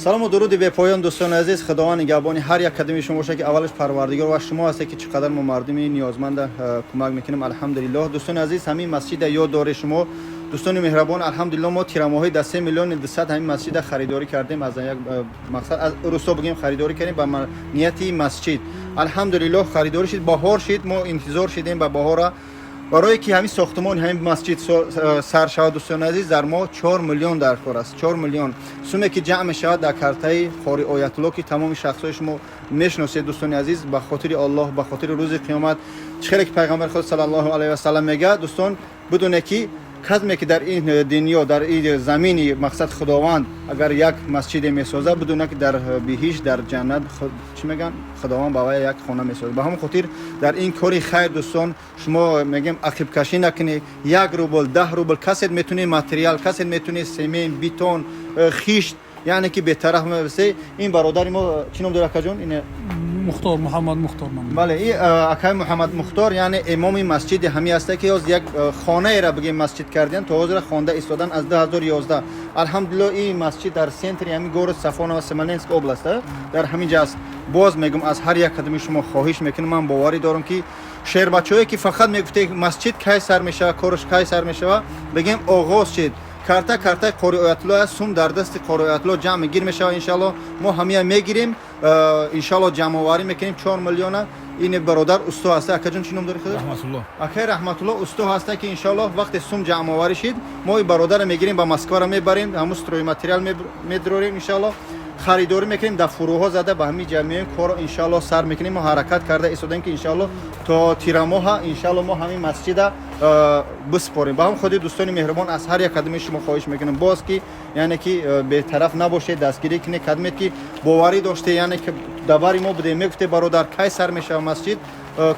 Салому дуруди бепоён, дӯстони азиз. Худованд нигаҳбони ҳар як қадами шумо бошад, ки аввалаш Парвардигор ва шумо ҳастед, ки чӣ қадар мо мардуми ниёзманда кӯмак мекунем. Алҳамдулиллоҳ, дӯстони азиз, ҳамин масҷида ёд доред шумо, дӯстони меҳрабон. Алҳамдулиллоҳ, мо тирамоҳи дар 3 миллиони 200 ҳамин масҷида харидорӣ кардем. Аз як мақсад, аз русо бигем, харидорӣ кардем ба нияти масҷид. Алҳамдулиллоҳ, харидорӣ шид, баҳор шид, мо интизор шидем ба баҳора, барое ки ҳамин сохтумони ҳамин масҷид сар шавад. Дӯстони азиз, дар мо 4 миллион дар кор аст. 4 миллион суме ки ҷамъ мешавад дар картаи Қори Оятулло, ки тамоми шахсҳои шумо мешиносед. Дӯстони азиз, ба хотири Аллоҳ, ба хотири рӯзи қиёмат, чӣ хеле ки пайғамбари худ саллаллоҳу алайҳи васаллам мегӯяд, дӯстон, бидоне ки касме ки дар ин дунё, дар ин замини мақсад Худованд, агар як масҷиде месозад, бидуна ки дар биҳишт, дар ҷаннат, чӣ мегӯянд, Худованд ба вай як хона месозад. Ба ҳамон хотир дар ин кори хайр, дӯстон, шумо мегӯем, ақибкашӣ накунед. 1 рубл, 10 рубл касет метунед, материал касет метунед, семент, бетон, хишт, яъне ки бетараф мебасе. Ин бародари мо чӣ ном дорад, акаҷон? Ин Мухтор, Муҳаммад Мухтор ном. Бале, и акай Муҳаммад Мухтор, яъне имоми масҷиди ҳамин ҳаста, ки ҳоз як хонаера бигем масҷид кардиан, то ҳозира хонда истодан аз 2011. Алҳамдулиллоҳ, ин масҷид дар центри ҳамин город Сафоново, Смоленск област, дар ҳамин ҷа аст. Боз мегӯм, аз ҳар як қадами шумо хоҳиш мекунам. Ман боварӣ дорам, ки шербачаҳое ки фақат мегуфте, масҷид кай сар мешава, кораш кай сар мешава, бигем, оғоз шид. Карта картаи Қори Оятулло аст. Сум дар дасти Қори Оятулло ҷамъ гир мешава. Иншалло, мо ҳамия мегирем, иншалло, ҷамъоварӣ мекунем 4 миллиона. Ин бародар усто ҳаста. Акаҷон, чӣ ном дори худ? Раҳматулло. Акай Раҳматулло усто ҳаста, ки иншалло вақте сум ҷамъоварӣ шид, мо ин бародарро мегирем, ба Москваро мебарем, ҳамун стройматериал медрорем, иншалло, харидорӣ мекунем, дар фурӯҳо зада ба ҳамин ҷа меоем, корро иншалло сар мекунем. Мо ҳаракат карда истодаем, ки иншалло то тирамоҳа, иншалло, мо ҳамин масҷида биспорем. Ба ҳам худи, дӯстони меҳрубон, аз ҳар як қадами шумо хоҳиш мекунем боз, ки яъне ки бетараф набошед, дастгирӣ кунед. Кадмед ки боварӣ доште, яъне ки давари мо будем, мегуфте, бародар, кай сар мешава масҷид?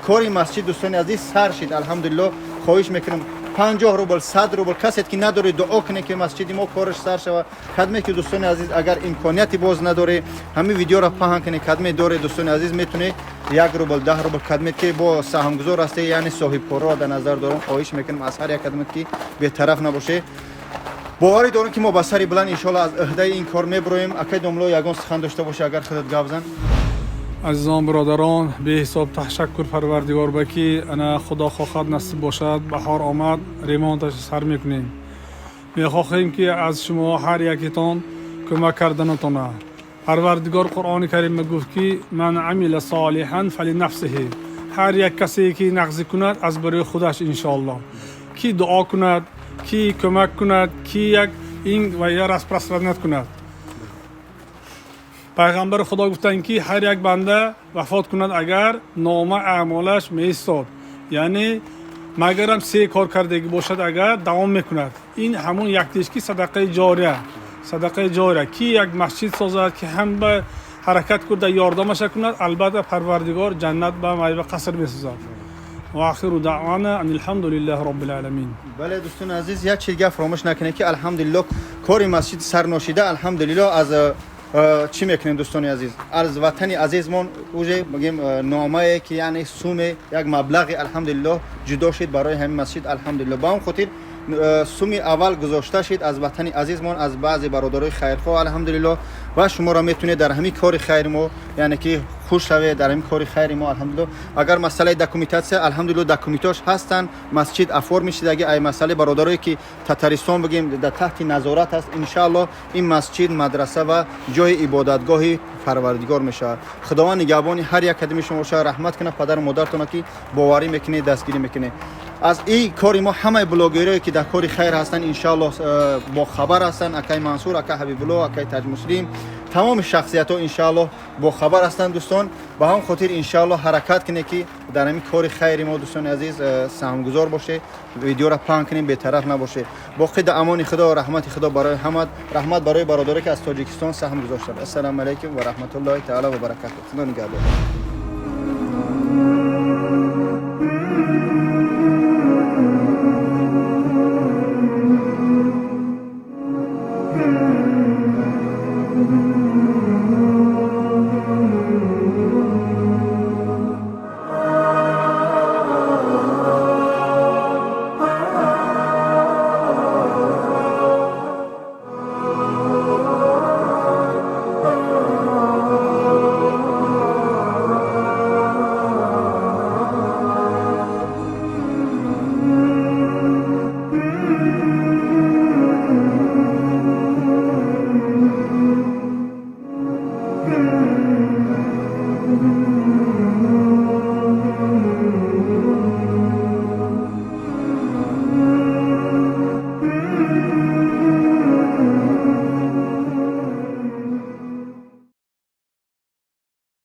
Кори масҷид, дӯстони азиз, сар шид, алҳамдулилло. Хоҳиш мекунам, 50 рубл, 100 рубл касет ки надоред, дуо кунед, ки масҷиди мо кораш сар шава. Кадме ки, дӯстони азиз, агар имконияти боз надоред, ҳамин видеоро паҳн кунед. Кадме доред, дӯстони азиз, метунед 1 рубл, 10 рубл, кадмед ки бо саҳмгузор ҳасте, яъне соҳибкорро дар назар дорам. Хоҳиш мекунам аз ҳар як кадмед ки бетараф набошед. Боварӣ дорам, ки мо ба сари баланд, иншоалло, аз ӯҳдаи ин кор мебироем. Акай домло, ягон сухан дошта боша, агар худат гап зан. Азизон, бародарон, беҳисоб ташаккур Парвардигор ба ки ана Худо хохад, насиб бошад, баҳор омад, ремонташ сар мекунем. Мехоҳем, ки аз шумо ҳар якитон кӯмак карданатона. Парвардигор Қуръони Карим гуфт, ки من عمل صالحا فلنفسه. Ҳар як касе ки нағзӣ кунад, аз барои худаш. Иншоалло, ки дуо кунад, ки кӯмак кунад, ки як ин ва я распространять кунад. Пайғамбари Худо гуфтанд, ки ҳар як банда вафот кунад агар, нома аъмолаш меистод, яъне магарам се кор кардагӣ бошад агар, давом мекунад. Ин ҳамон яктеш, ки садақаи ҷория. Садақаи ҷория, ки як масҷид созад, ки ҳам ба ҳаракат курда ёрдамаша кунад, албатта, Парвардигор ҷаннат ба майва қаср месозад. وآخر دعوانا أن الحمد لله رب العالمين. Бале, дӯстони азиз, як чиз гап фаромӯш накунед, ки алҳамдулилло, кори масҷид сарношида, алҳамдулилло. Аз чӣ мекунем, дӯстони азиз, аз ватани азизмон уже бигем, номае ки яъне суме, як маблағи, алҳамдулилло, ҷудо шид барои ҳамин масҷид, алҳамдулилло. Ба он хотир суми аввал гузошта шид аз ватани азизмон, аз баъзе бародарои хайрхоҳ, алҳамдулилло. Ва шуморо метунед дар ҳамин кори хайри мо, яъне ки хуш шавед дар ҳамин кори хайри мо, алҳамдулилло. Агар масъалаи документация, алҳамдулилло, документош ҳастанд, масҷид оформить шидаги. Ай масъалаи бародарое ки Татаристон, бигем, дар таҳти назорат аст. Иншаалло, ин масҷид мадраса ва ҷои ибодатгоҳи Парвардигор мешавад. Худованд нигаҳбони ҳар як кадами шумо бошад, раҳмат кунад падару модаратона, ки боварӣ мекунед, дастгирӣ мекунед. Аз ин кори мо ҳамаи блогерое ки дар кори хайр ҳастанд, иншаалло, бохабар ҳастанд. Акай Мансур, акай Ҳабибулло, акай Таҷмуслим, тамоми шахсиятҳо, иншаалло, бохабар ҳастанд, дӯстон. Ба ҳамон хотир, иншаалло, ҳаракат кунед, ки дар ҳамин кори хайри мо, дӯстони азиз, саҳмгузор бошед, видеоро паҳн кунем, бетараф набошед. Боқӣ дар амони Худо, раҳмати Худо барои ҳамат, раҳмат барои бародаре ки аз Тоҷикистон саҳм гузоштанд. Ассалому алайкум ва раҳматуллоҳи таала ва баракату. Худо нигаҳбон.